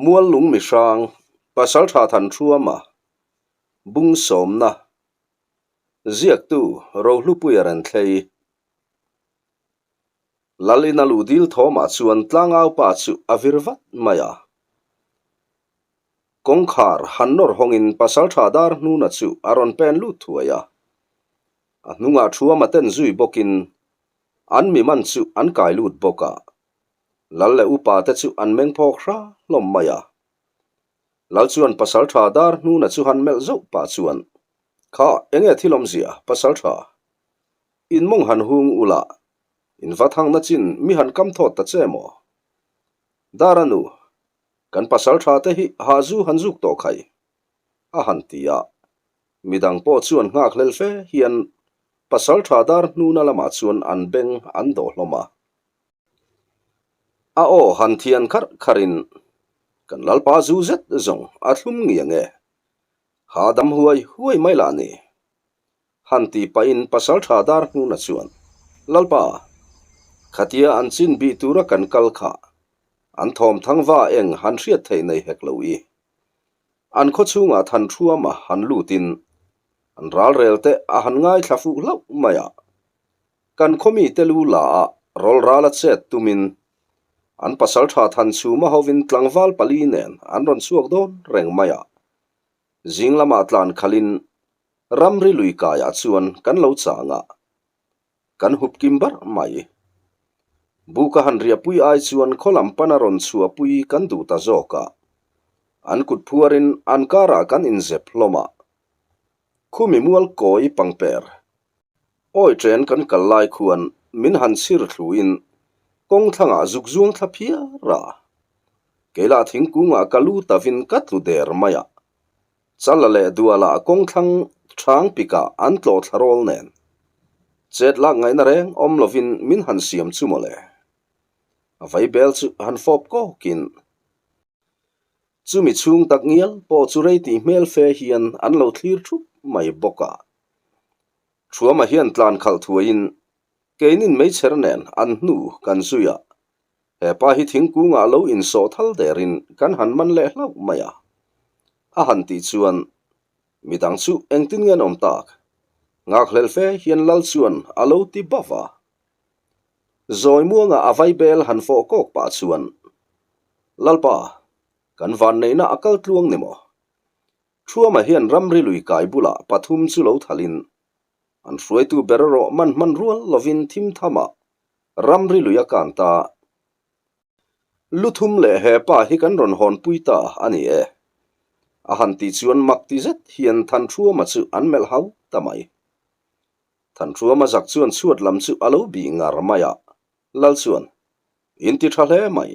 Muallung mihrang, Pasaltha Thanṭhuama, Bung Sawmna, Ziaktu Rohlupuia Renthlei. Lal ina luh dil thawmah chuan tlangau pa chu a vir vat mai a. Kawngkhar han nawr hawngin Pasaltha Darhnuna chu a rawn pen lut thuai a. A hnungah Ṭhuama ten zui bawkin an mi man chu an kai lut bawk a. Lal leh upa te chu an meng phawk hra hlawm mai a. Lal chuan Pasaltha Darhnuna chu han melh zauh pah chuan, Kha, enge thil awmzia, Pasaltha? In mawng han hung ula, in va thangna chin mi han kam thawt ta che maw? Dara nu, Kan pasal tha te hi ha zu han zuk tawh khai, a han ti a. Midang pawh chuan nghak hlel fe hian pasal tha dar hnuna lamah chuan an beng an dawh hlawm a. A aw han thian kharh kharhin, Kan lalpa zu zet zawng a thlum ngiang e, ha dam huai huai mai lah ni. Han ti pahin pasal tha dar hnuna chuan, Lalpa, khatia an chin bih tura kan kal kha, an thawm thang va eng han hriat theih nei hek lo i. An khaw chhungah than thuama han lutin an ralrel te a han ngaithla fuh hlauh mai a. Kan khaw mite lu la ah rawl ral a chet tumin an pasal tha than chhuma hovin tlangval pali nen an rawn chhuak dawn reng mai a. Zing lamah tlan khalhin Ramri lui kaiah chuan kan lo chang a, kan hup kim barh mai. Buka han riahpui ai chuan khaw lam pana rawn chhuahpui kan duh ta zawk a, an kut phuarin an karah kan inzep hlawm a. Khumi mual kawi pangper awi chen kan kal lai khuan min han chhir thluin kawng thlangah zuk zuang thla phiar a. Keilah thingkungah ka lu tavin ka tlu der mai a. Chala leh Duala kawng thlang chhang pikah an tlawh thla rawl nen. Chet lak ngaihna reng awm lovin min han siam chu mawle. A vaibel chu han fawp kawkin. Chumi chhung tak ngial pawh chu rei tih hmel fe hian an lo thlir thup mai bawk a. Thuama hian tlan khalh thuaiin keinin meichher nen an hnu kan zui a. He pa hi thingkungah lo insawh thal derin kan han man leh hlauh mai a. A han tih chuan midang chu engtin nge an awm tak? Nghakhlel fe hian Lal chuan a lo ti bauh a. Zawi muanga a vaibel han fawh kawk pah chuan, Lalpa, kan vanneihna a kal tluang ni maw? Thuama hian ramri lui kai bulah pathum chu lo thalin an hruaitu ber erawh man hman rual lovin thim thamah Ramri lui a kan ta. Lu thum leh he pa hi kan rawn hawnpui ta a ni e. A han tih chuan mak ti zet hian Thanṭhuama chu an melh hau ta mai. Thanṭhuama zak chuan chhuat lam chu a lo bih ngar mai a, Lal chuan, In ti tha hle mai.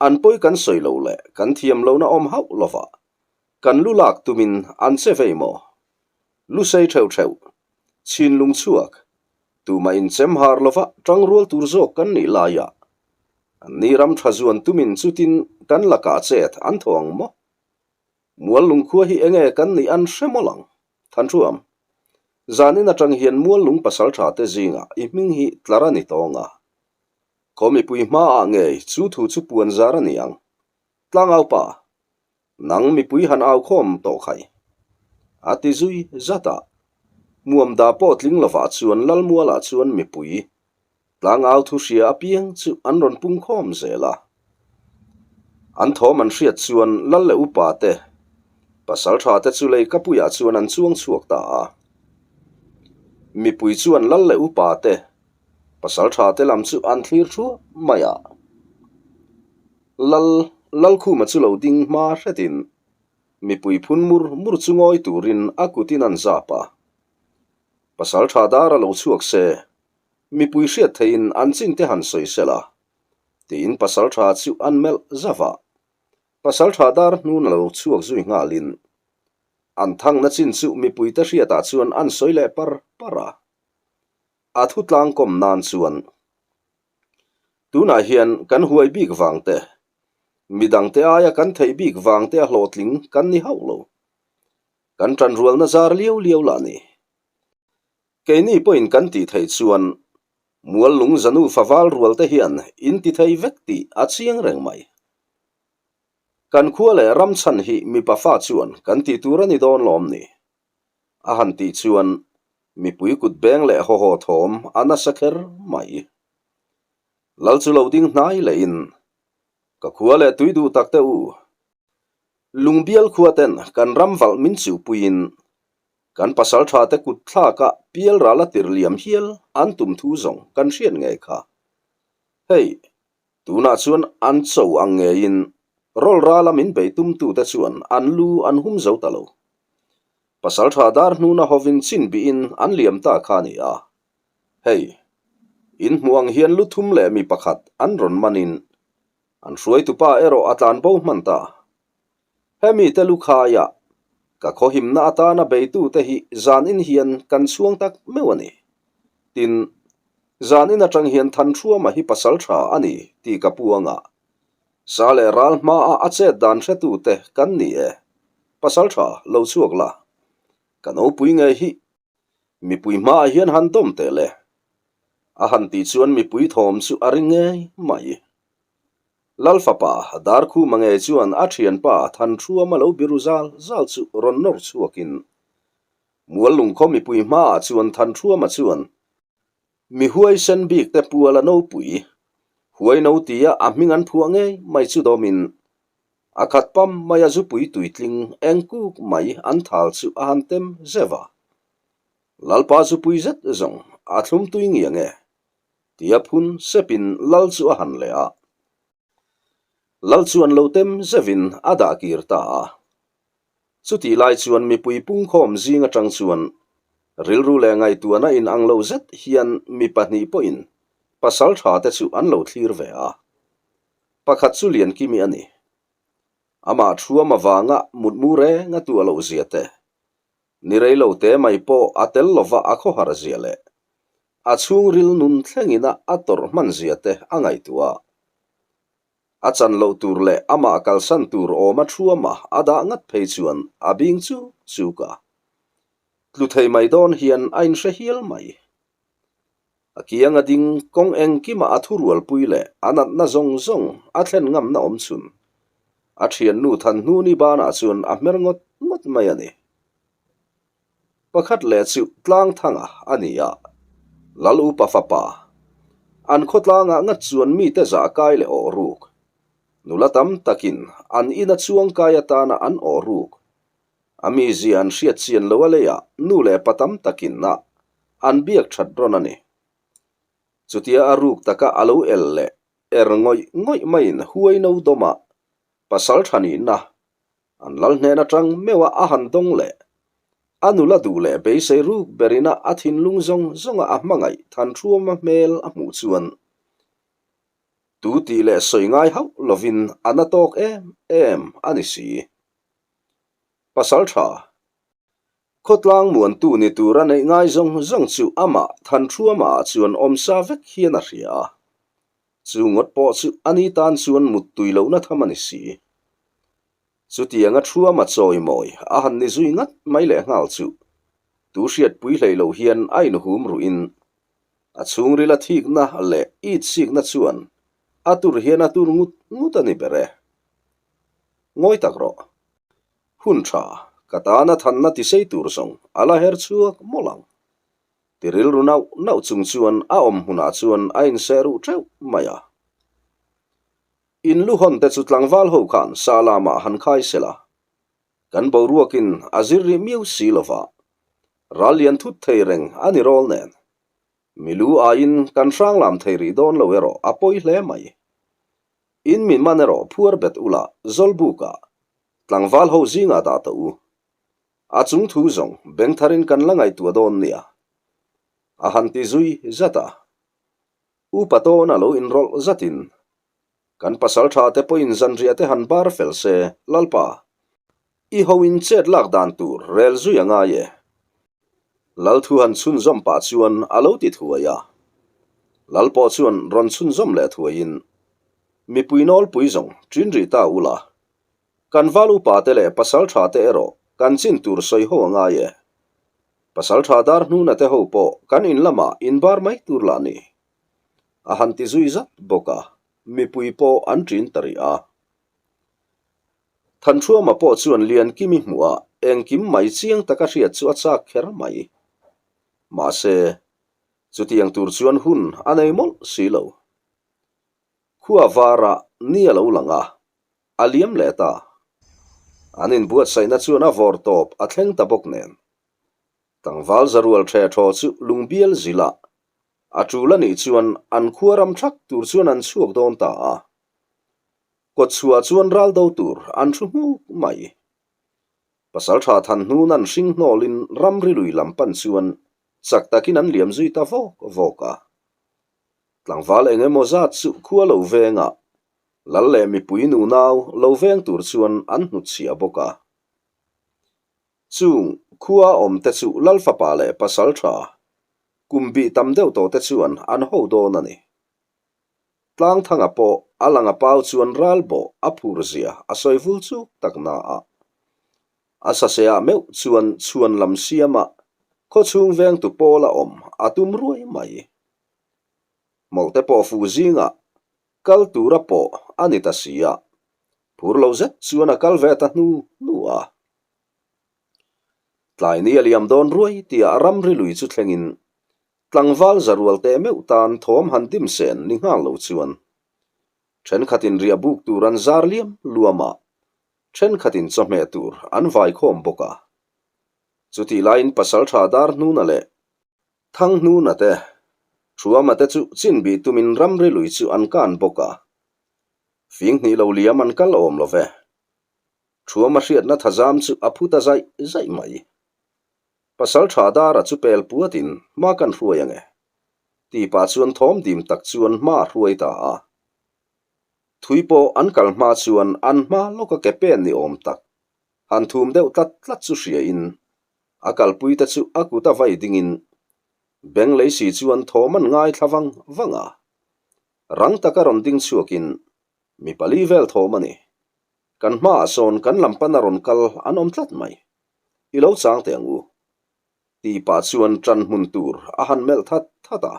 An pawi kan sawi lo leh kan thiam lohna awm hauh lova kan lu lak tumin an che vei maw? Lu sei theuh theuh, chhinlung chhuak, Tumah inchem har lova tangrual tur zawk kan nih laiah an ni ram tha zuan tumin chutin kan lakah chet an thaw ang maw? Mual lungkhua hi enge kan nih an hre mawlh ang? Thanṭhuam, zanin atang hian mual lung pasal tha te zingah i hming hi tlar a ni tawng a. Khaw mipui hmaah ngei chu thu chu puan zar a ni ang. Tlangaupa, Nang mipui han au khawm tawh khai. A ti zui zat a. Muamda pawh tling lovah chuan Lalmualah chuan mipui tlangau thu hria apiang chu an rawn pung khawm zel a. An thawm an hriat chuan Lal leh upa te, pasal tha te chu lei kapuiah chuan an chuang chhuak ta a. Mipui chuan Lal leh upa te, pasal tha te lam chu an thlir thuap mai a. Lal Lalkhuma chu lo ding hma hretin mipui phun mur mur chu ngawi turin a kutin an zap a. Pasal tha dar a lo chhuak se, mipui hriat theihin an chin te han sawi sel a, tiin pasal tha chu an melh zauh a. Pasal tha dar hnun a lo chhuak zui nghalin an thangna chin chu mipuite hriatah chuan an sawi leh par par a. A thutlang kawm nan chuan Tunah hian kan huai bik vang te, midangte aia kan theih bik vang te a hlawhtling kan ni hauh lo. Kan tanrualna zar liau liau lah ni. Keini pawhin kan tih theih chuan Muallung Zanu faval rual te hian in ti thei vek tih a chiang reng mai. Kan khua leh ram chhan hi mipa fa chuan kan tih tur a ni dawn lawm ni? A han tih chuan mipui kut beng leh haw haw thawm a nasa kher mai. Lal chu lo ding hnai lehin, Ka khua leh tui duh tak te u, Lungbial khua ten kan ram valh min chuhpuiin kan pasal tha te kut thlakah pial ral a tirh liam hial an tum thu zawng kan hriat ngei kha. Hei, tunah chuan an cho ang ngeiin rawl rala min bei tumtute chuan an lu an hum zo ta lo. Pasal tha dar hnuna hovin chin bihin an liam ta kha a ni a. Hei, in hmuh ang hian lu thum leh mi pakhat an rawn manin An hruaitupa erawh a tlan bo hman ta. Hemi te lu khaia ka khawhimna atana beitute hi zanin hian kan chhuang tak meuh a ni. Tin, zanin atang hian Thanhruama hi pasal tha a ni tih ka pu anga sa leh ral hmaa a chet dan hretute kan ni e. Pasal tha lo chhuak la, ka nopui ngei hi Mipui hmaah hian han dawm teh le. A han tih chuan mipui thawm chu a ring ngei mai. Lal fapa Darkhuma ngei chuan a thianpa Thanhruama lo biru zal zal chu rawn nawr chhuakin Muallungkhaw mipui hmaah chuan Thanhruama chuan mi huaisen bik te puala nopui huai no tia a hming an phuah ngei mai chu dawmin A khat pam mai a zupui tuitling eng kuk mai an thal chu a han tem zeuh a. Lalpa zupui zet zawng a thlum tui ngiang e, tia phun sepin lal chu a han leh a. Lal chuan lo tem zeuhin a dah kir ta a. Chutih lai chuan mipui pungkhawm zing atang chuan rilru leh ngaihtuahna inang lo zet hian mi pahnih pawhin pasal tha te chu an lo thlir ve a. Pakhat chu Liankimi a ni. Amah thuam avanga mutmu reng a tuah loh zia te, ni rei lo te mai pawh a tel lova a khawhar zia leh a chhungril nun thlengin a a tawrh hman zia te a ngaihtuah a. A chan loh tur leh amah kalsan tur awma thuama a dah ngat phei chuan a bing chuk chuk a. Tlu thei mai dawn hian a inhre hial mai. A kiang a ding kawng engkima a thurualpui leh a natna zawng zawng a thlen ngamna awm chhun. A thiannu Thanhnuni banah chuan a hmer ngawt ngawt mai a ni. Pakhat leh chu Tlangthanga a ni a, Lal upa fapa. An khawtlangah ngat chuan mite zah kai leh awh ruk. Nula tam takin an ina chuang kai atana an awh ruk. A mizia an hriat chian lo a leiah nu leh pa tam takin a an biak that rawn a ni. Chutia a ruk taka a lo el leh er ngawih ngawih maiin huai no dawmah pasal tha nihna an lal hnen atang meuha a han dawng leh a nula duh leh beisei ruk berina a thinlung zawng zawnga a hmangaih Thanhruama hmel a hmuh chuan tu tih leh sawi ngai hauh lovin a na tawk em em a ni si. Pasal tha. Khawtlang muantu ni tura neih ngai zawng zawng chu amah Thanhruama ah chuan awmsa vek hian a hria a. Chu ngawt pawh chu ani tan chuan muttui lohna tham a ni si. Chutianga Thruama chawimawi a han ni zui ngat mai leh nghal chu tu hriatpui hlei lo hian a inhum ruhin a chhungrila thikna leh itsikna chuan a tur hian a tur ngut ngut a ni ber e. Ngawi tak rawh. Hun tha, ka tana thanna tisei tur zawng a la her chhuak mawlh ang. Ti rilru nauh nauh chung chuan a awm hmunah chuan a inseh ruh teuh mai a. In lu hawn te chu tlangval ho khan sa lamah han khai se la. Kan boruakin a zir rih miau si lova, ral lian thut thei reng a ni rawl nen. Mi lu aiin kan hrang lam thei rih dawn lo erawh a pawi hle mai. In mi man erawh phuar bet ula Zawlbuka tlangval ho zingah dah tawh u. A chung thu zawng beng tharin kan la ngaihtuah dawn nia. A han ti zui zat a. Upa tawn a lo inrawlh zatin kan pasal tha te pawhin zanriah te han bar fel se, Lalpa, i ho in chet lak dan tur rel zui a ngai e. Lal thu han chhunzawm pah chuan a lo ti thuai a. Lal pawh chuan rawn chhunzawm leh thuaiin, Mipui nawlpui zawng ṭin rih ta ula, kan val upa te leh pasal ṭha te erawh kan chin tur sawi ho a ngai e. Pasal ṭha dar hnuna te ho pawh kan in lamah in bar mai tur lah ni. A han ti zui zat bawk a, mipui pawh an ṭin ta rih a. Thanṭhuama pawh chuan Liankimi hmuhah engkim mai chiang taka hriat chu a chak kher mai. Mahse, chutiang tur chuan hun a nei mawlh si lo. Khua varah ni a lo lang a, a liam leh ta. An inbuatsaihna chuan a vawr tawp a thleng ta bawk nen. Tlangval zarual ṭhe ṭhaw chu lungbial zilh a, a ṭul a nih chuan an khua ram ṭhak tur chuan an chhuak dawn ta a. Kawtchhuah chuan ral do tur an thu hmuk mai. Pasalṭha Thanhnun an hring hnawlin ramri lui lam pan chuan chak takin an liam zui ta vawk vawk a. Tlangval eng emaw zat chu khua lo vengah lal leh mipui nunau lo veng tur chuan an hnutchhiah bawk a. Chung khua awmte chu lal fapa leh pasalṭha kum bih tam deuh tawhte chuan an ho dawn a ni. Tlangthanga pawh a lang a pau chuan ral bawh a phur zia a sawi vul chuk tak na a. A saseah meuh chuan chhuan lam siama khawchhung vengtu pawl a awm a tum ruai mai. Hmawlhte pawh fuh zingah kal tura pawh a ni ta si a, phur lo zet chuan a kal ve ta hnu hnu a. Tlai ni a liam dawn ruai tia ramri lui chu thlengin Tlangval zarual teh meuh tan thawm han dim sen ni nghal lo chuan thenkhatin riah buk tur an zar liam luam a, thenkhatin chawhmeh tur an vai khawm bawk a. Chutih laiin Pasaltha Darhnuna leh Thanghnuna te, Thuama te chu chin bih tumin ramri lui chu an kan bawk a. Fing hnih lo liam an kal awm lo ve. Thuama hriatna thazam chu a phu ta zaih zaih mai. Pasal tha dara chu pel puatin hma kan hruai ange. Ti pah chuan thawm dim tak chuan hma a hruai ta a. Thui pawh an kal hma chuan an hma lawka ke pen ni awm tak han thum deuh tlat tlat chu hriain a kalpui te chu a kut a vai dingin beng lei si chuan thawm an ngaithla vang vang a. Rang taka rawn ding chhuakin mi pali vel thawm a ni. Kan hmaah sawn kan lam pana rawn kal an awm tlat mai. I lo chang teh ang u. Tih pah chuan ṭan hmun tur a han melh that that a.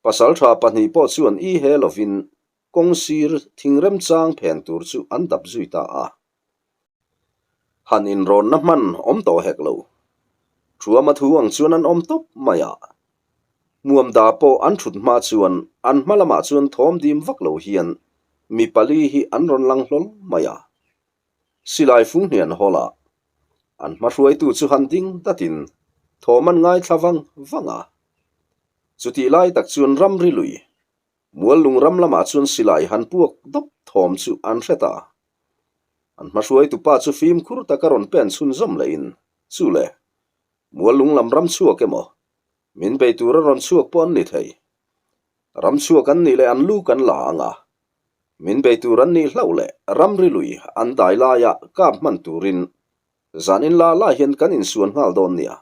Pasalṭha pahnih pawh chuan i he lovin kawng sir thing remchang phen tur chu an dap zui ta a. Han inrawnna hman awm tawh hek lo. Thuama thu ang chuan an awm tawp mai a. Hmuamda pawh an ṭhut hma chuan an hma lamah chuan thawm dim vak lo hian mi pali hi an rawn lang hlawl mai a. Silai fung hnian hawl a, an hmahruaitu chu han ding datin thawm an ngaithla vang vang a. Chutih lai tak chuan ramri lui, Muallung ram lamah chuan silai han puak dawp thawm chu an hre ta. An hmahruaitu pa chu fimkhur taka rawn pen chhunzawm lehin, Chu le, Muallung lam ram chhuak emaw, min bei tura rawn chhuak pawh an ni thei. Ram chhuak an nih leh an lu kan la ang a, Min bei tur an nih hlauh leh ramri lui an dai laia kap hman turin zan in la la hian kan insuan nghal dawn nia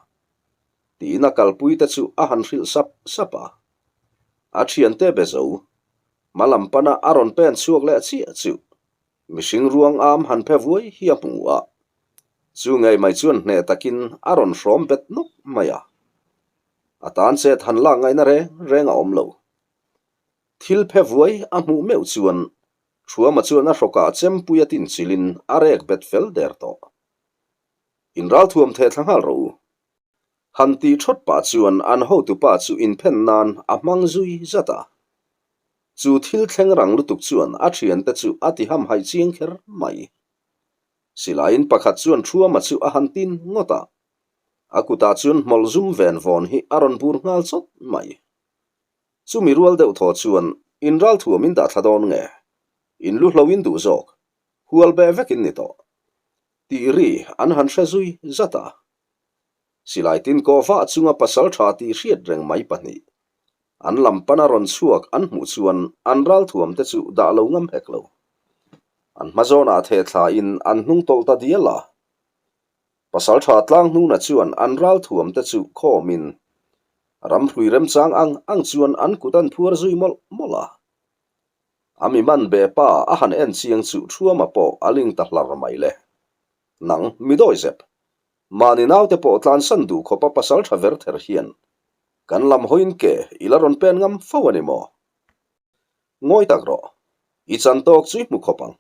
tiin a kalpui te chu a han hrilh sap sap a. A thiante be zo, hma lam pana a rawn pen chhuak leh chiah chu mihring ruang am han phe vuai hi a hmu a, chu ngei mai chuan hneh takin a rawn hrawm bet nawk mai a. A tan chet han lak ngaihna reng reng a awm lo. Thil phe vuai a hmuh meuh chuan Thuama chuan a hrawkah chempui a tinchilhin a rek bet fel der tawh. In ralthuam theh thla nghal rawh u. Han tih thawt pah chuan an hotupa chu inphen nan a hmang zui zat a. Chu thil thleng rang lutuk chuan a thiante chu a ti hamhaih chiang kher mai. Silaiin pakhat chuan Thuama chu a han tin ngawt a. A kutah chuan hmawlh zum ven vawn hi a rawn bur nghal chawt mai. Chumi rual deuh thaw chuan in ralthuam in dah thla dawn nge? In lu hlo in duh zawk, hual beh vek in ni tawh. Tih ri an han hre zui zat a. Silai tin kawh vah chunga pasal tha tih hriat reng mai pahnih. An lam pana rawn chhuak an hmuh chuan an ralthuam te chu dah lo ngam hek lo. An hma zawnah theh thla in an hnung tawlh ta dial a. Pasalṭha Tlangnuna chuan an ralthuam te chu khawmin ramhrui remchang ang ang chuan an kut an phuar zui mawlh mawlh a. A mi man be pa a han en chiang chu Thuama pawh a ling ta hlar mai le. Nang, mi dawi zep. Mahni naute pawh tlansan duh khawpa pasalṭha ver ther hian kan lam hawiin ke i la rawn pen ngam fo a ni maw? Ngawi tak rawh, i chan tawk chu i hmu khawp ang.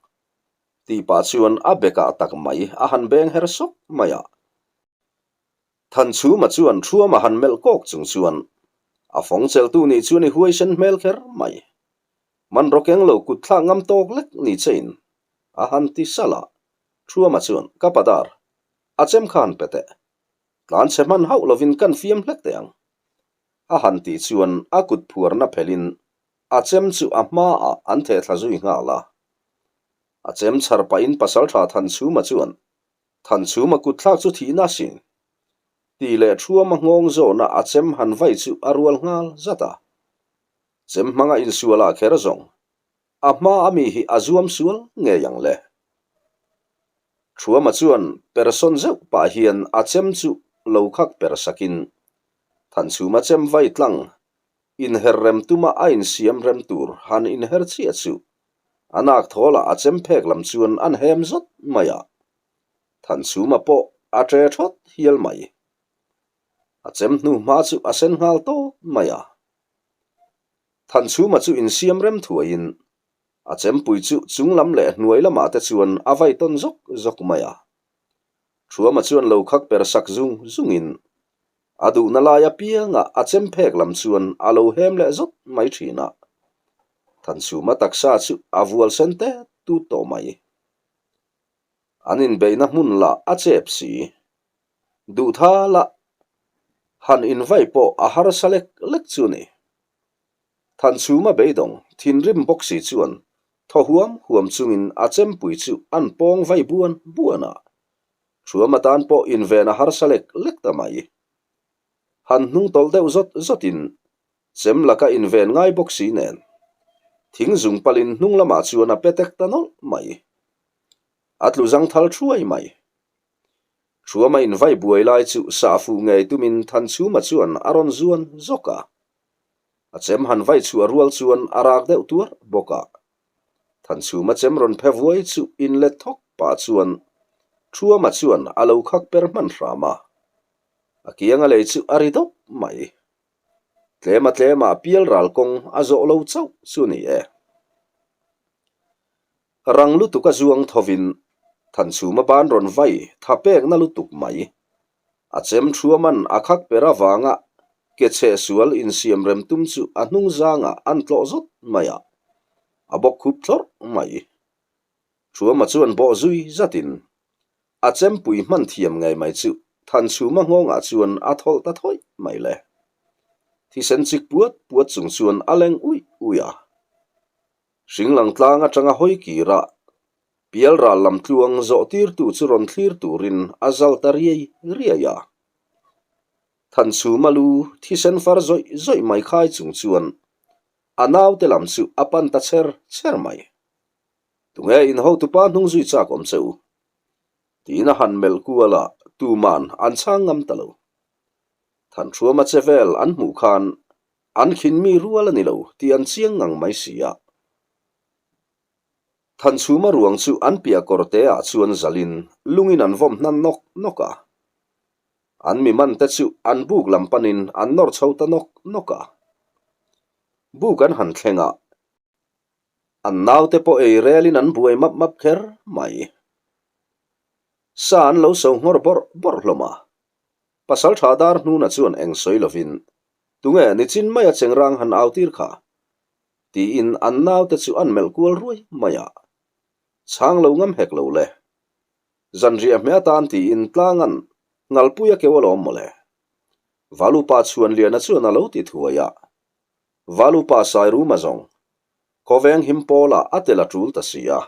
Tih pah chuan a bekah tak mai a han beng her sawk mai a. Thanchhuma chuan Thuama han melh kawk chung chuan a fawng cheltu nih chuan i huaisen hmel kher mai. Hmanraw keng lo kut thlak ngam tawk lek ni chein a han ti salh a. Thuama chuan, Ka padar, a chem kha han pe teh. Tlan chhe hman hauh lovin kan fiam hlek teh ang. A han tih chuan a kut phuarna phelhin a chem chu a hmaah an theh thla zui nghal a. A chem chhar pahin Pasalṭha Thanchhuma chuan, Thanchhuma kut thlak chu thihna asin. Tih leh Thuama nghawng zawhna a chem han vai chu a rual nghal zat a. Chem hmanga insualah kher zawng a hma a mi hi a zuam sual ngei ang le. Thuama chuan persawn zeuh pah hian a chem chu lo khak per sakin Thanchhuma chem vai tlang inher rem tuma a insiam rem tur han inher chiah chu a nak thawlah a chem phek lam chuan an hem zawt mai a, Thanchhuma pawh a ṭe thawt hial mai. A chem hnu hma chu a sen nghal tawp mai a. Thanchhuma chu insiam rem thuaiin a chempui chu chung lam leh hnuai lamah te chuan a vai tawn zawk zawk mai a. Thuama chuan lo khak per sak zung zungin a duhna lai apiangah a chem phek lam chuan a lo hem leh zawt mai thin a. Thanchhuma taksa chu a vual sen tet tut tawh mai. An inbeihna hmun lah a chep si. Duhtha lah han invai pawh a harsa lek lek chu ni. Thanchhuma beidawng thinrim bawk si chuan thaw huam huam chungin a chempui chu an pawng vai buan buan a, Thuam atan pawh inven a harsa lek lek ta mai. Han hnung tawlh deuh zawt zawtin chem laka inven ngai bawk si nen thing zung palin hnung lamah chuan a pe tek ta nawlh mai. A tlu zang thal thuai mai. Thuama invai buai lai chu sah fuh ngei tumin Thanchhuma chuan a rawn zuan zawk a. A chem han vai chhuah rual chuan a rak deuh tuar bawk a. Thanchhuma chem rawn phe vuai chu inlet thawk pah chuan Thuama chuan a lo khak per hman hram a. A kianga lei chu a ri dawp mai. Tlema tlema pial ral kawng a zawh lo chauh chu ni e. Rang lutuk a zuang thovin Thanchhuma ban rawn vai tha pekna lutuk mai. A chem thuaman a khak per avanga ke chheh sual insiam rem tum chu a hnung zangah an tlawh zawt mai a, a bawk khup thlawrh mai. Thuama chuan bawh zui zatin a chempui hman thiam ngei mai chu Thanchhuma nghawngah chuan a thawlh ta thawih mai le. Thisen chik puat puat chung chuan a leng uih uih a. Hringlang tlang atanga hawi kira pialral lam tluang zawh tirtu chu rawn thlir turin a zal ta riai riai a. Thanchhuma lu thisen far zawih zawih mai khai chung chuan a naute lam chu a pan ta cher cher mai. Tunge in hotupa hnung zui chak awm che u? Tiin a han melh kual a, tuman an chhang ngam ta lo. Thanchhuama che vel an hmuh khan An khin mi rual a ni lo tih an chiang ngang mai si a. Thanchhuma ruang chu an piah kawr te ah chuan zalin lungin an vawm hnan nawk nawk a. An mi man te chu an buk lam panin an nawr chho ta nawk nawk a. Buk an han thleng a, an naute pawh ei relin an buai map map kher mai. Sa an lo so nghawr bawrh bawrh hlawm a. Pasaltha dar hnuna chuan eng sawi lovin Tunge nichin maia chengrang han au tir kha? tiin an naute chu an melh kual ruai mai a. Chhang lo ngam hek lo le. Zanriah hmeh atan tiin tlangan ngalpui a keu alawm mawle. Valupa Chhuanliana chuan a lo ti thuai a. Valupa Sairuma zawng khawveng him pawlah a tel a tul ta si a.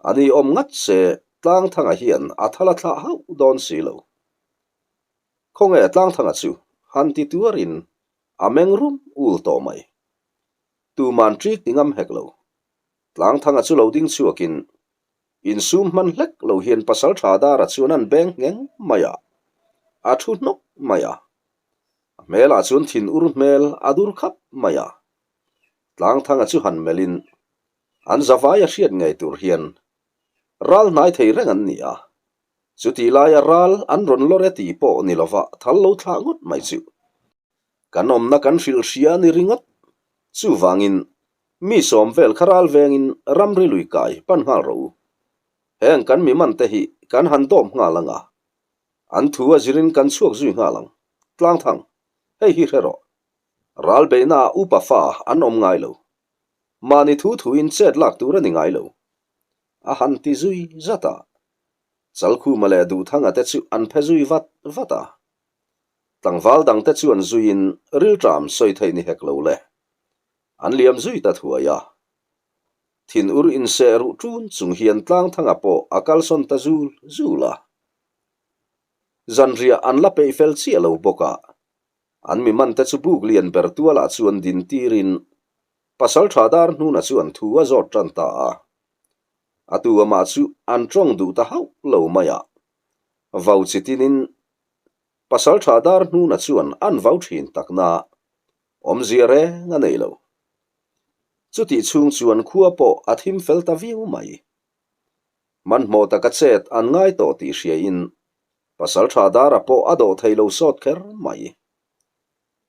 Ani awm ngat se Tlangthanga hian a thal a thlah hauh dawn si lo. Khawnge Tlangthanga chu han ti tuarin a meng rum ul tawh mai. Tuman ṭik ti ngam hek lo. Tlangthanga chu lo ding chhuakin insum hman hlek lo hian Pasalṭha Dara chuan an beng ngheng mai a, a ṭhu hnawk mai a. A hmelah chuan thin ur hmel a dur khap mai a. Tlangthanga chu han melhin an zavai a hriat ngei tur hian ral hnai thei reng an ni a. Chutih laia ral an rawn lawr e tih pawh ni lova thal lo thlah ngawt mai chu. Kan awmna kan hrilh hria a ni ringawt. Chuvangin, mi sawm vel kha ral vengin ramri lui kai pan nghal rawh u. Heng kan mi man te hi kan han dawm nghal ang a, an thu a zirin kan chhuak zui nghal ang. Tlangthang, hei hi hre rawh. Ral beihnaah upa fa an awm ngai lo. Mahni thu thuin chet lak tur a ni ngai lo. A han ti zui zat a. Chalkhuma leh Duhthanga te chu an phe zui vat vat a. Tlangval dangte chuan zuiin rilṭam sawi theih ni hek lo le. An liam zui ta thuai a. Thin ur inseh ruh ṭun chung hian Tlangthanga pawh a kalsawn ta zul zul a. Zanriah an la peih fel chiah lo bawk a. An mi mante chu buk lian ber tualah chuan din tirin Pasalṭha dar hnuna chuan thu a zawt ṭan ta a. A tu amah chu an ṭawng duh ta hauh lo mai a. Vau chi tinin Pasalṭha dar hnuna chuan an vau ṭhin takna awmzia reng a nei lo. Chutih chhung chuan khua pawh a thim fel ta viau mai. Hmanhmawh taka chet an ngai tawh tih hriain Pasalṭha dara pawh a dawh thei lo sawt kher mai.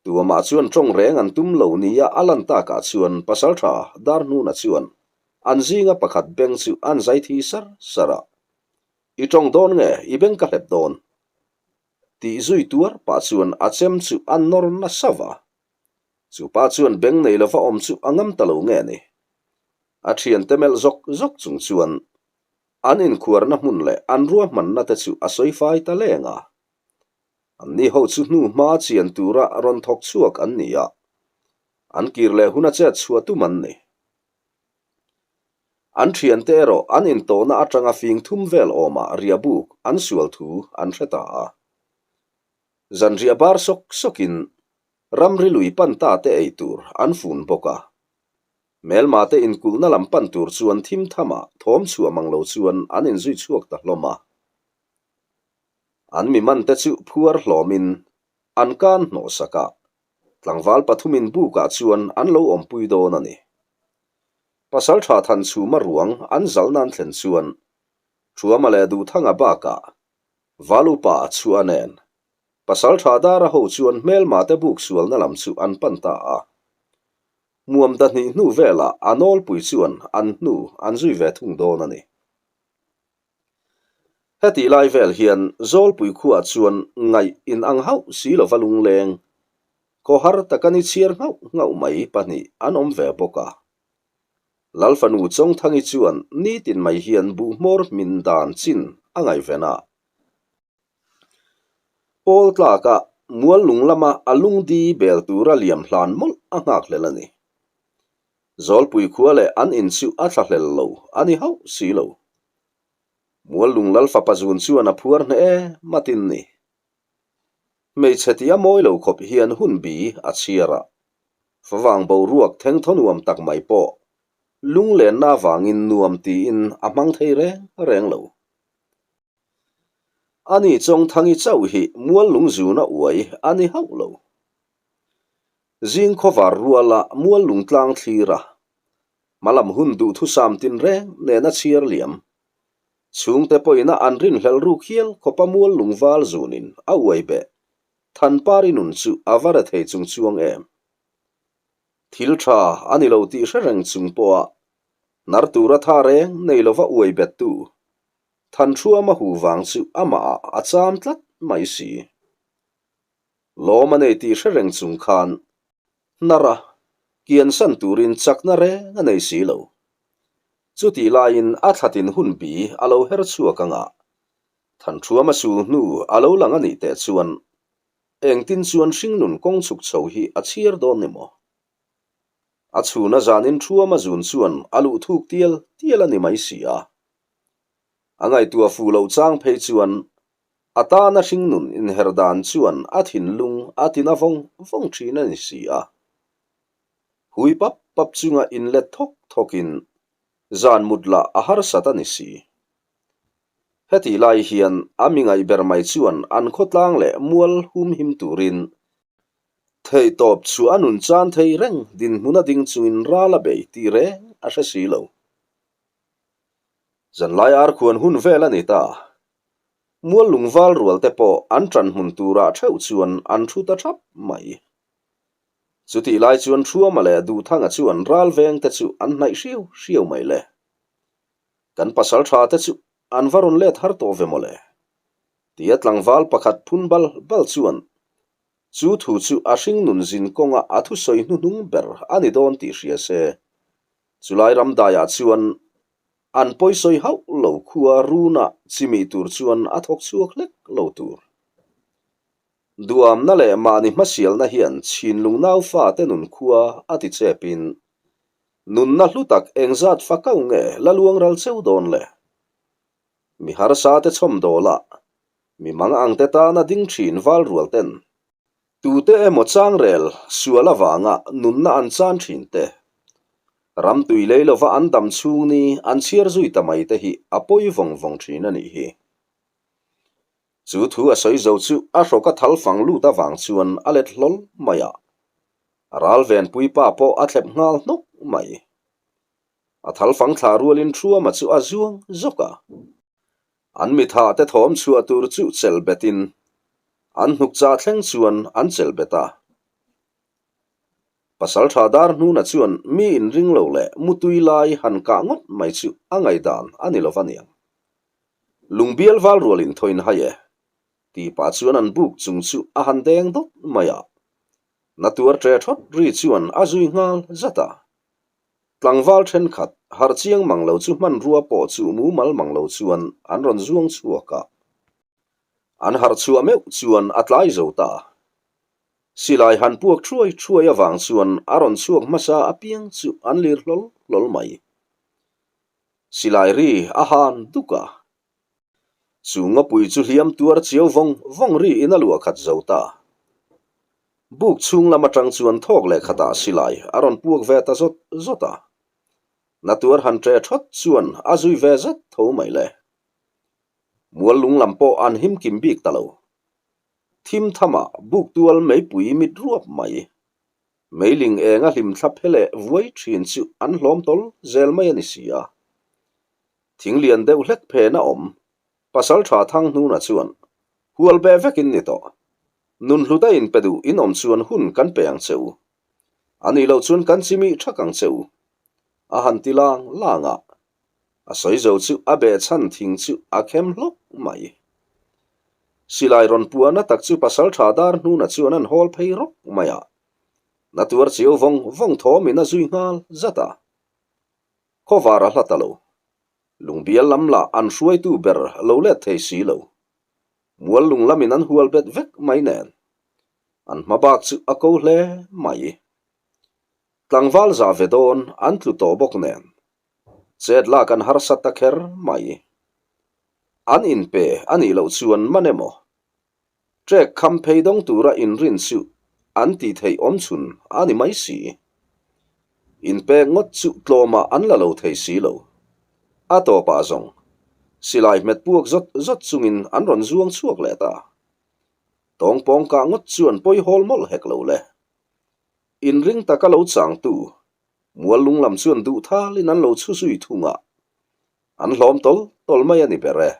Tuamah chuan ṭawng reng an tum lo nia a lan takah chuan Pasalṭha Darhnuna chuan an zinga pakhat beng chu an zai thi sar sar a. I ṭawng dawn nge i beng ka hlep dawn? Tih zui tuar pah chuan a chem chu a nawr nasa va. Chu pa chuan beng nei lova awm chu a ngam ta lo nge ni? A ṭhiante melh zawk zawk chung chuan an inkhuarna hmun leh an ruahmanna te chu a sawi fai ta leng a. Anni ho chu hnu hma chian tura rawn thawk chhuak an ni a, an kir leh huna chet chhuah tum an ni. An thiante erawh an intawhna atanga fing thum vel awmah riahbuk an sual thu an hre ta a. Zanriah bar sawk sawkin ramri lui pan ta te ei tur an fun bawk a. Hmelma te inkulhna lam pan tur chuan thim thamah thawm chhuah mang lo chuan an inzui chhuak ta hlawm a. An mi man te chu phuar hlawmin an kan hnawh sak a, tlangval pathumin bukah chuan an lo awmpui dawn a ni. Pasaltha Thanchhuma ruang an zalh nan thlen chuan Thuama leh Duhthanga bakah Valupa chhuah nen Pasaltha Dara ho chuan hmelma te buk sualna lam chu an pan ta a. Muam dahnih hnu velah a nawlpui chuan an hnu an zui ve thung dawn a ni. Hetih lai vel hian Zawlpui khuaah chuan ngaih in ang hauh si lova lungleng, khawhar taka ni chhiar nghauh nghauh mai pahnih an awm ve bawk a. Lalfanu Chawngthangi chuan nitin mai hian buhhmawr hmin dan chin a ngaihven a. Pawl tlaka mual lung lama a lungdi bel tura liam hlan mawlh a nghakhlel a ni. Zawlpui khua leh an in chu a thlahlel lo a ni hauh si lo. Muallung lal fapa zun chuan a phuar hneh e matin ni. Hmeichhe tih a mawi lo khawp hian hun bi a chhiar a, favang boruak thengthaw nuam tak mai pawh lunglenna avangin nuam tiin a hmang thei reng reng lo. Ani Chawngthangi chauh hi Muallung zuna uai a ni hauh lo. Zing khawvar ruala Muallung tlang thlir a, hmalam hun duhthusam tinreng nena chhiar liam. Chhungte pawhin a an rinhlelh ruk hial khawpa Muallung val zunin a uai beh Thanpari nun chu a va re thei chung chuang em? Thil tha a ni lo tih hre reng chung pawha hnar tura tha reng nei lova uai bettu Thanhruama hu vang chu amahah a cham tlat mai si. Lawm a nei tih hre reng chung khan hnar a kiansan turin chakna reng a nei si lo. Chutih laiin a thlatin hun bi a lo her chhuak ang a, Thanhruama sul hnu a lo lang a nih teh chuan engtin chuan hringnun kawng chhuk chho hi a chhiar dawn ni maw? A chhuna zanin Thuama zun chuan a luh thuk tial tial a ni mai si a. A ngaihtuah fuh loh chang phei chuan a tana hringnun inher dan chuan a thinlung a tina vawng vawng thin a ni si a. Hui pap pap chunga inlet thawk thawkin zan mut lah a harsat a ni si. Hetih lai hian a mi ngaih ber mai chuan an khawtlang leh mual humhim turin theihtawp chu a nun chan thei reng dinhmun a ding chungin ral a bei tih reng a hre si lo. Zanlai arkhuan hun vel a ni ta. Mual lungval rual te pawh an ṭan hmun turah ṭheuh chuan an ṭhu ta ṭhap mai. Chutih lai chuan Ṭhuama leh Duhthanga chuan ral veng te chu an hnaih hriau hriau mai le. Kan pasal ṭha te chu. An va rawn let har tawh ve mawle. Tia tlangval pakhat phun bal bal chuan chu thu chu a hringnun zin kawnga a thusawi hnuhnung ber a ni dawn tih hria se. Chulai ramdaiah chuan an pawisawi hauh lo khua runa chimih tur chuan a thawk chhuak hlek lo tur. Duamna leh mahni hmasialna hian chhinlung naufate nun khua a ti chepin nunna hlu tak engzat fakau nge la luang ral cheu dawn le? Mi harsate chhawmdawlah mi mang angte tana ding thin val rual ten tute emaw changrel sual avanga nunna an chan thin te, ram tui lei lova an dam chhung ni an chhiar zui ta mai te hi a pawi vawng vawng thin a nih hi. Chu thu a sawi zo chu a hrawk a thal fang lut avang chuan a let hlawl mai a, a ral venpui pa pawh a thlep nghal hnawk mai. A thal fang thlah rualin Thuama chu a zuang zawk a. An mitha te thawm chhuah tur chu chelh betin an hnuk chah thleng chuan an chelh bet a. Pasaltha dar hnuna chuan mi inring lo leh mutui lai han kah ngawt mai chu a ngaihdan a ni lo va niang. Lungbial val rual in thaw in hai e, tih pah chuan an buk chung chu a han deng dawt mai a. Na tuar ṭe ṭhawt ri chuan a zui nghal zat a. Tlangval ṭhenkhat harh chiang mang lo chu hmanrua pawh chu mumal mang lo chuan an rawn zuang chhuak a. An harh chhuah meuh chuan a tlai zo ta. Silai han puak ṭhuai ṭhuai avang chuan a rawn chhuak hmasa apiang chu an lir hlawl hlawl mai. Silai ri a han duk a. Chu ngawpui chu hliam tuar chiau vawng vawng ri in a luah khat zo ta. Buk chhung lam atang chuan thawk leh khatah silai a rawn puak ve ta zawt zawt a. Na tuar han ṭe ṭhawt chuan a zui ve zat tho mai le. Mual lung lam pawh an him kim bik ta lo. Thim thamah buk tual meipui mit ruap mai. Meiling eng a hlim thla phe leh vuai thin chu an hlawm tawl zel mai a ni si a. Thing lian deuh hlek phen a awm. Pasal tha thang hnuna chuan, Hual be vekin ni tawh. Nun hluta in pe duh in awm chuan hun kan pe ang che u. A nih loh chuan kan chimih thak ang che u. A han ti lang lang a. A sawi zo chu a behchhan thing chu a khem hlawk mai. Silai rawn puahna tak chu pasal tha dar hnuna chuan an hawl phei rawk mai a. Na tuar chiau vawng vawng thawmin a zui nghal zat a. Khawvar a hla ta lo. Lungbial lam lah an hruaitu ber lo let thei si lo. Mual lung lamin an hual bet vek mai nen. An hma bak chu a ko hle mai. Tlangval zah ve dawn an tlu tawh bawk nen. Chet lak an harsa ta kher mai. An inpe a nih loh chuan man emaw? Trek kham phei dawng tura inrin chu an tih theih awm chhun a ni mai si. Inpek ngawt chu tlawmah an la lo thei si lo. A tawpah zawng, silai hmet puak zawt zawt chungin an rawn zuang chhuak leh ta. Tawngpawng kah ngawt chuan pawi hawl mawlh hek lo le. Inring taka lo changtu Mual lung lam chuan duh thalin an lo chhu zui thung a, an hlawm tawl tawl mai a ni ber e.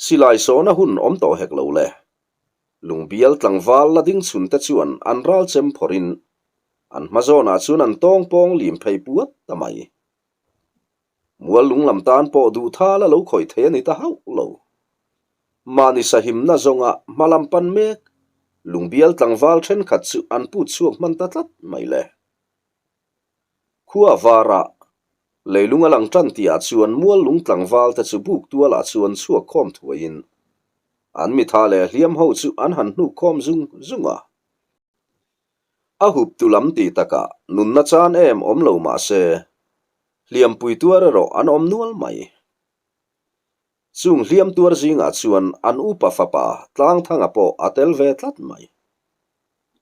Silai sawna hun awm tawh hek lo le. Lungbial tlangval la ding chhun te chuan an ral chem phawrhin an hma zawnah chuan an tawng pawng lim phei puat ta mai. Mual lung lam tan pawh duh thal a lo khawih thei a ni ta hauh lo. Mahni sahimna zawnga hma lam pan mek lungbial tlangval thenkhat chu an put chhuak hman ta tlat mai le. Khua varah leilung a lang tan tihah chuan mual lung tlangval te chu buk tualah chuan chhuak khawm thuaiin an mitha leh hliam ho chu an han hnuk khawm zung zung a. A hup tu lam tih takah nunna chan em awm lo mah se, hliampui tuar erawh an awm nual mai. Chung hliam tuar zingah chuan an upa fapa Tlangthanga pawh a tel ve tlat mai.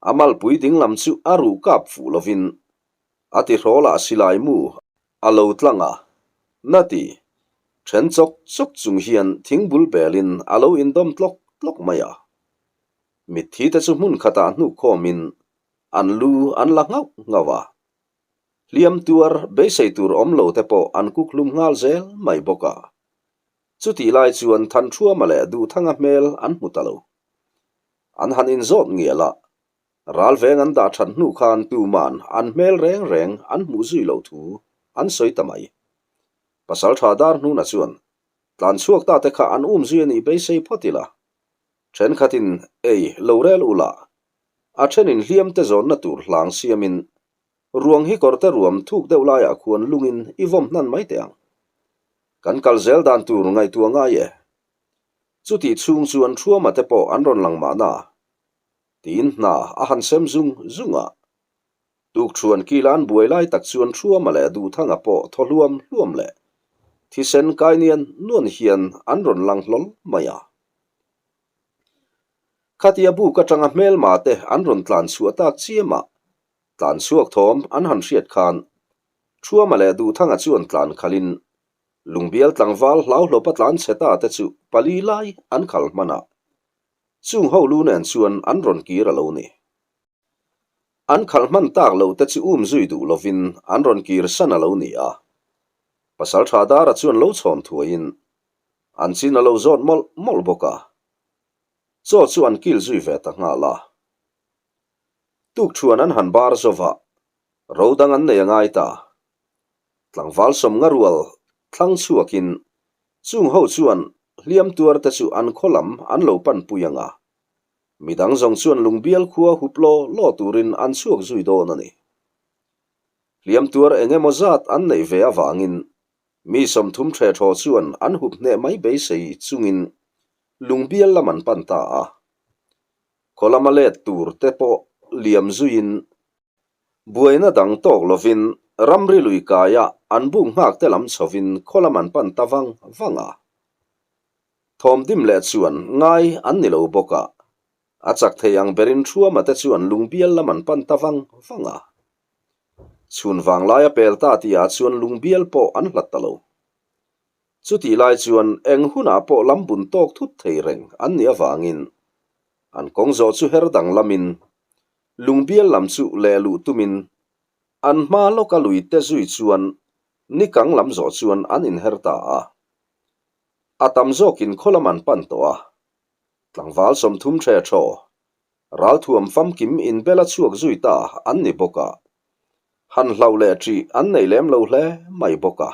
A malpui dinglam chu a ruh kap fuh lovin a tihrawlah silai mu a lo tlang a, na ti then chawk chawk chung hian thingbul belin a lo indawm tlawk tlawk mai a. Mitthi te chu hmun khatah hnuk khawmin an lu an la nghauh nghauh a. Hliam tuar beisei tur awm lo te pawh an kuk hlum nghal zel mai bawk a. Chutih lai chuan Thanṭhuama leh Duhthanga hmel an hmu ta lo. An han inzawt ngial a, ralveng an dah that hnu khan tuman an hmel reng reng an hmuh zui loh thu an sawi ta mai. Pasalṭha Darhnuna chuan, Tlan chhuak ta te kha an um zui a nih beisei phawt ila. Ṭhenkhatin ei lo rel ula, a ṭhenin hliam te zawnna tur hlang siamin ruang hi kawrte ruam thuk deuh laiah khuan lungin i vawm hnan mai teh ang. Kan kal zel dan tur ngaihtuah ngai e. Chutih chhung chuan Ṭhuama te pawh an rawn lang mahna tiin hna a han sem zung zung a. Tukṭhuan kila an buai lai tak chuan Ṭhuama leh Duhthanga pawh thaw hluam hluam leh thisen kai nian nuan hian an rawn lang hlawl mai a. Khatia buk aṭanga hmelma te an rawn tlan chhuah tak chiam a, tlan chhuak thawm an han hriat khan Ṭhuama leh Duhthanga chuan tlan khalhin Lungbial tlangval hlauhlawpa tlan chhe ta te chu pali lai an khal hman a, chung ho lu nen chuan an rawn kir a lo ni. An khalh hman tak lo te chu um zui duh lovin an rawn kir san a lo ni a. Pasalṭha Dara chuan lo chhawn thuaiin an chin a lo zawt mawlh mawlh bawk a. Chaw chu an kil zui ve ta nghal a. Tukṭhuan an han bar zova, ro dang an nei a ngai ta. Tlangval sawmnga rual thlang chhuakin chung ho chuan hliam tuar te chu an khaw lam an lo panpui ang a. Midang zawng chuan lungbial khua hup law law turin an chhuak zui dawn a ni. Hliam tuar eng emaw zat an neih ve avangin mi 30 ṭhe ṭhaw chuan an hup hneh mai beisei chungin lungbial lam an pan ta a. Khaw lama let tur te pawh liam zuiin Buaina dang tawk lovin ramri lui kaia an buk nghak te lam chhovin khaw lam an pan ta vang vang a. Thawmdim leh chuan ngai an ni lo bawk a, a chak thei ang berin Thuama te chuan lungbial lam an pan ta vang vang a. Chhun vang laia pel ta tihah chuan lungbial pawh an hlat ta lo. Chutih lai chuan eng hunah pawh lam bun tawk thut thei reng an nih avangin an kawng zawh chu her dang lamin Lungbial lam chu leh luh tumin an hma lawka lui te zui chuan nikang lam zawh chuan an inher ta a. A tam zawkin khaw lam an pan tawh a. Tlangval 30 ṭhe ṭhaw, ralthuam famkim inbel a chhuak zui ta an ni bawk a. Han hlauh leh ṭih an nei lem lo hle mai bawk a.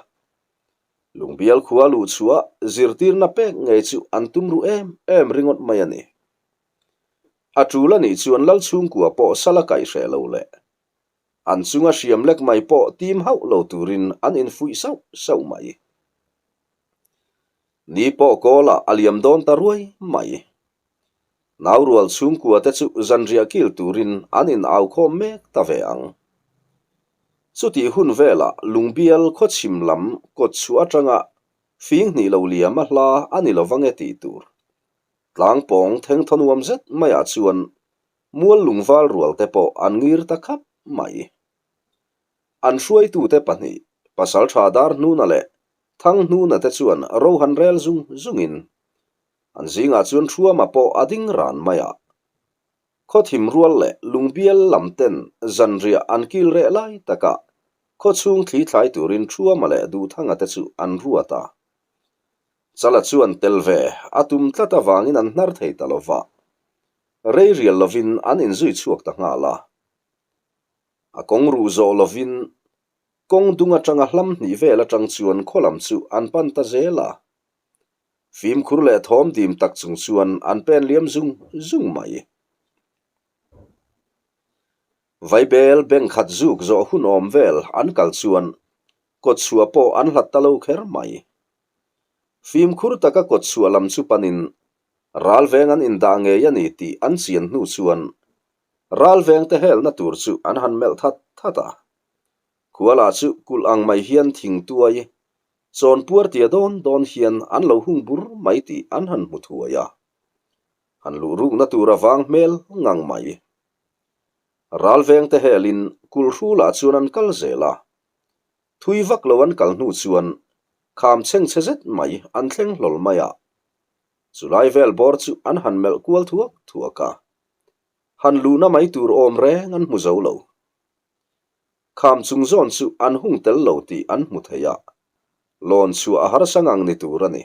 Lungbial khua luh chhuah zirtirna pek ngei chu an tum ruh em em ringawt mai a ni. A ṭul a nih chuan Lal chhungkua pawh sal a kaih hreh lo leh an chunga hriam lek mai pawh tim hauh lo turin an infuih sauh sauh mai. Ni pawh kawlah a liam dawn ta ruai mai. Naurual chhungkua te chu zanriah kil turin an in au khawm mek ta ve ang. Chutih hun velah Lungbial khawchhim lam kawtchhuah atanga fing hnih lo liam a hla a ni lovang e tih tur. Tlangpawng thengthaw nuam zet maiah chuan mual lungval rual te pawh an ngir ta khap mai. An hruaitute pahnih, Pasaltha Darhnuna leh Thanghnuna te chuan ro han rel zung zungin an zingah chuan Thuama pawh a ding ran mai a. Khawthim rual leh lungbial lam ten zanriah an kil reh lai takah khawchhung thli thlai turin Thuama leh Duhthanga te chu an ruat a. Chala chuan tel ve a tum tlat avangin an hnar thei ta lo va, rei rial lovin an inzui chhuak ta nghal a. A kawng ruh zawh lovin kawng dung atanga hlam hnih vel atang chuan khaw lam chu an pan ta zel a. Fimkhur leh thawm dim tak chung chuan an pen liam zung zung mai. Vaibel bank khat zuk zawh hun awm vel an kal chuan kawtchhuah pawh an hlat ta lo kher mai. Fimkhur taka kawtchhuah lam chu panin ralveng an indah ngei a ni tih an chian hnu chuan ralvengte helna tur chu an han melh that that a. Khuala chu kulh ang mai hian thing tuai, chawnpuar tia dawn dawn hian an lo hung bur mai tih an han hmu thuai a. Han luh rukna tur a vang hmel ngang mai. Ralvengte helin kulh hrulah chuan an kal zel a. Thui vak lo an kal hnu chuan kham chhengchhe zet mai an thleng hlawl mai a. Chulai vel bawr chu an han melh kual thuak thuak a. Han luhna mai tur awm reng an hmu zo lo. Kham chung zawn chu an hung tel lo tih an hmu thei a, lawn chhuah a harsa ngang ni tur a ni.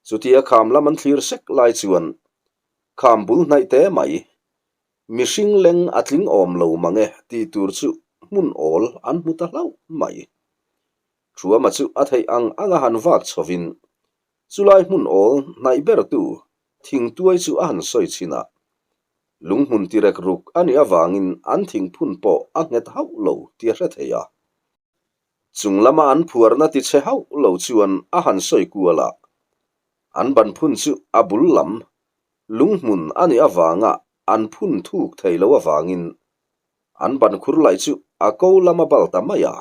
Chutia kham lam an thlir sek lai chuan kham bul hnaih te mai Mihring leng a tling awm lo mang e tih tur chu hmun awl an hmu ta hlauh mai. Thuama chu a theih ang anga han vak chhovin chulai hmun awl hnaih bertu thingtuai chu a han sawi chhin a. Lunghmun tirek ruk a nih avangin an thingphun pawh a nghet hauh lo tih a hre thei a. Chung lama an phuarna tichhe hauh lo chuan a han sawi kual a. An ban phun chu a bul lam lunghmun a nih avanga an phun thuk thei lo avangin an ban khur laih chu a ko lama bal ta mai a.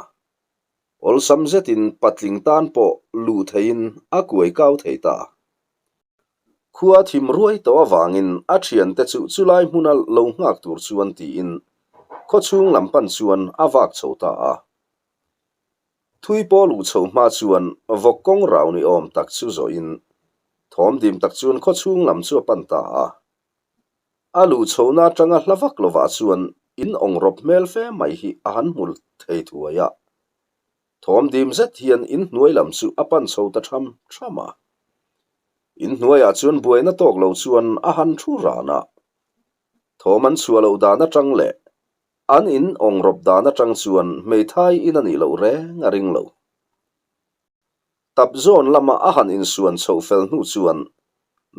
Awlsam zetin patling tan pawh luh theiin a kuai kau thei ta. Khua thim ruai tawh avangin a thiante chu chulai hmuna lo nghak tur chuan tiin khawchhung lam pan chuan a vak chho ta a. Thui pawh luh chho hma chuan vawk kawng rau ni awm tak chu zawhin thawm dim tak chuan khawchhung lam chu a pan ta a. A luh chhohna atanga hla vak lovah chuan in awng rawp hmel fe mai hi a han hmu thei thuai a. Thawm dim zet hian in hnuai lam chu a pan chho ta tham tham a. In hnuaiah chuan buaina tawk lo chuan a han thu ran a. Thawm an chhuah loh dan atang leh an in awng rawp dan atang chuan hmeithai in a nih loh reng a ring lo. Tap zawn lama a han insuan chhoh fel hnu chuan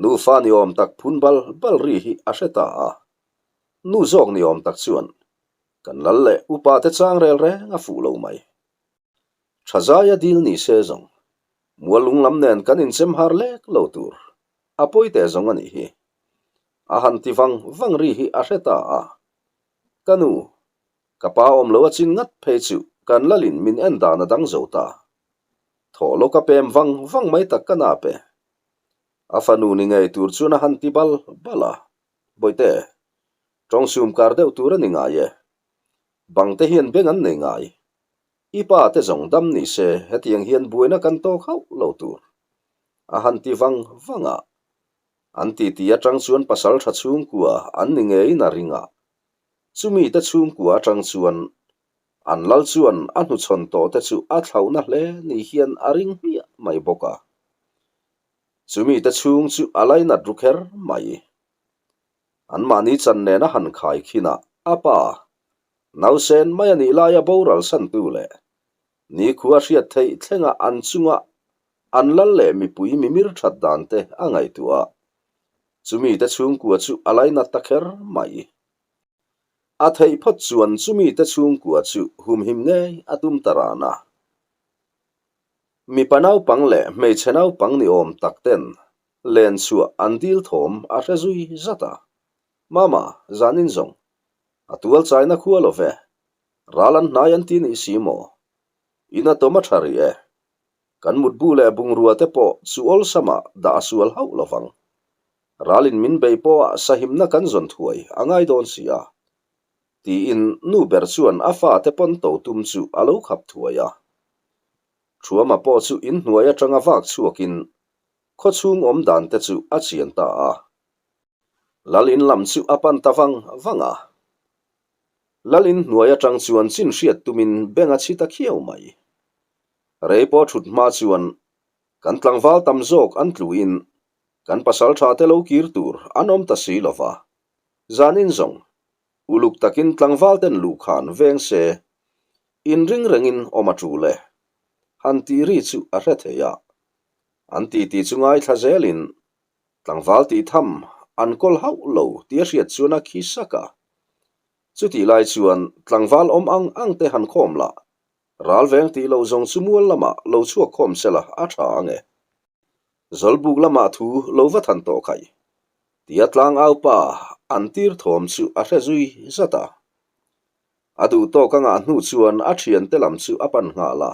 nufa ni awm tak phun bal bal ri hi a hre ta a. Nu zawk ni awm tak chuan kan lal leh upa te chang rel reng a fuh lo mai. Tha zaia dil ni se zawng mual lung lam nen kan inchem har lek lo tur a pawi teh zawng a nih hi. A han ti vang vang ri hi a hre ta a. Ka nu, Ka pa awm lo a chin ngat phei chu kan lalin min en dan a dang zo ta. Thaw lo ka pem vang vang mai tak ka nap e. A fanu ni ngei tur chuan a han ti bal bal a, Bawihte, tawng sum kar deuh tur a ni ngai e. Bang te hian beng an nei ngai. I pa te zawng dam ni se hetiang hian buaina kan tawk hauh lo tur. A han ti vang vang a. An titi atang chuan pasal tha chhungkua an ni ngeiin a ring a. Chumi te chhungkua atang chuan an lal chuan a hnuchhawn tawh te chu a thlauhna hle ni hian a ring hmiah mai bawk a. Chumi te chhung chu a lainat ru kher mai. Anmahni chan nen a han khai khin a, a pa, nausen mai a nih laia boral santu leh nikhua hriat theih thlenga an chunga an lal leh mipui mimir that dan te a ngaihtuah a. Chumi te chhungkua chu a lainat ta kher mai. A theih phawt chuan chumi te chhungkua chu humhim ngei a tum ta ran a. Mipa naupang leh hmeichhe naupang ni awm tak ten len chhuah an dil thawm a hre zui zat a. Mama, zanin zawng, a tual chaina khua lo ve. Ral an hnai an ti nih si maw? In a tawm a tha rih e. Kan mutbu leh bungrua te pawh chu awlsamah dah a sual hauh lo vang. Ralin min bei pawha sahimna kan zawn thuai a ngai dawn si a, tiin nu ber chuan a fate pawn to tum chu a lo khap thuai a. Thuama pawh chu inhnuai atanga vak chhuakin khawchhung awm dan te chu a chian ta a. Lal in lam chu a pan ta vang vang a. Lal in hnuai atang chuan chin hriat tumin beng a chhi ta khiau mai. Rei pawh thut hma chuan kan tlangval tam zawk an tluin kan pasal tha te lo kir tur an awm ta si lo va. Zanin zawng, uluk takin tlangval ten luhkhan veng se, inring rengin awm a tul e. Han tih ri chu a hre thei a. An titi chu ngaithla zelin tlangval tih tham an kawl hauh lo tih a hriat chuan a khi sak a. Chutih lai chuan tlangval awm ang ang te han khawm lah Ral veng tih loh zawng chu mual lamah lo chhuak khawm sela a tha ang e. Zawlbuk lamah thu lo va than tawh khaih. Tia tlangau pa an tir thawm chu a hre zui zat a. A duh tawk a ngah hnu chuan a thiante lam chu a pan nghal a.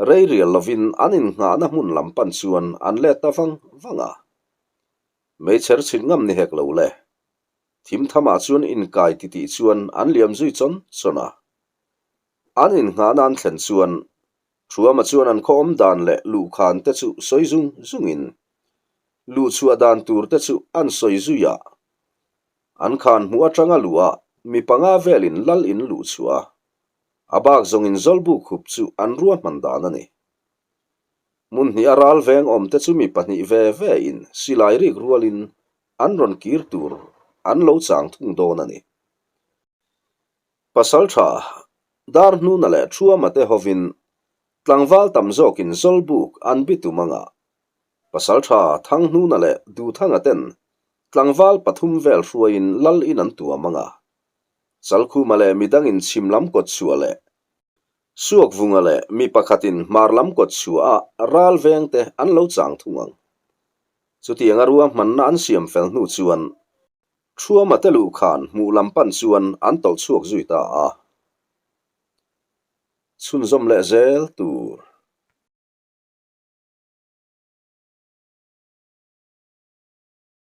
Rei rial lovin an innghahna hmun lam pan chuan an let ta vang vang a. Meichher chhit ngam ni hek lo le. Thim thamah chuan inkai titih chuan an liam zui chawn chawn a. An innghahna an thlen chuan Thuama chuan an khaw awm dan leh luhkhan te chu sawi zung zungin luhchhuah dan tur te chu an sawi zui a. An khan hmuh atanga luh a mi panga velin lal in luhchhuah a, a bak zawngin Zawlbuk hup chu an ruahman dan a ni. Hmun hnih a ral veng awm te chu mi pahnih ve ve in silai rik rualin an rawn kir tur an lo chang thung dawn a ni. Pasal tha, Darhnuna leh Thuama te hovin. Tlangval tam zawkin Zawlbuk an bitum anga Pasalṭha Thanghnuna leh Duhthanga ten tlangval pathum vel hruaiin lal in an tuam anga Chalkhuma leh midangin chhim lam kawt chhuah leh Suakvunga leh mi pakhatin hmar lam kawt chhuah a ral vengte an lo chang thung ang. Chutianga ruahmanna an siam fel hnu chuan Thuama te luhkhan hmuh lam pan chuan an tawlh chhuak zui ta a. Chhunzawm leh zel tur.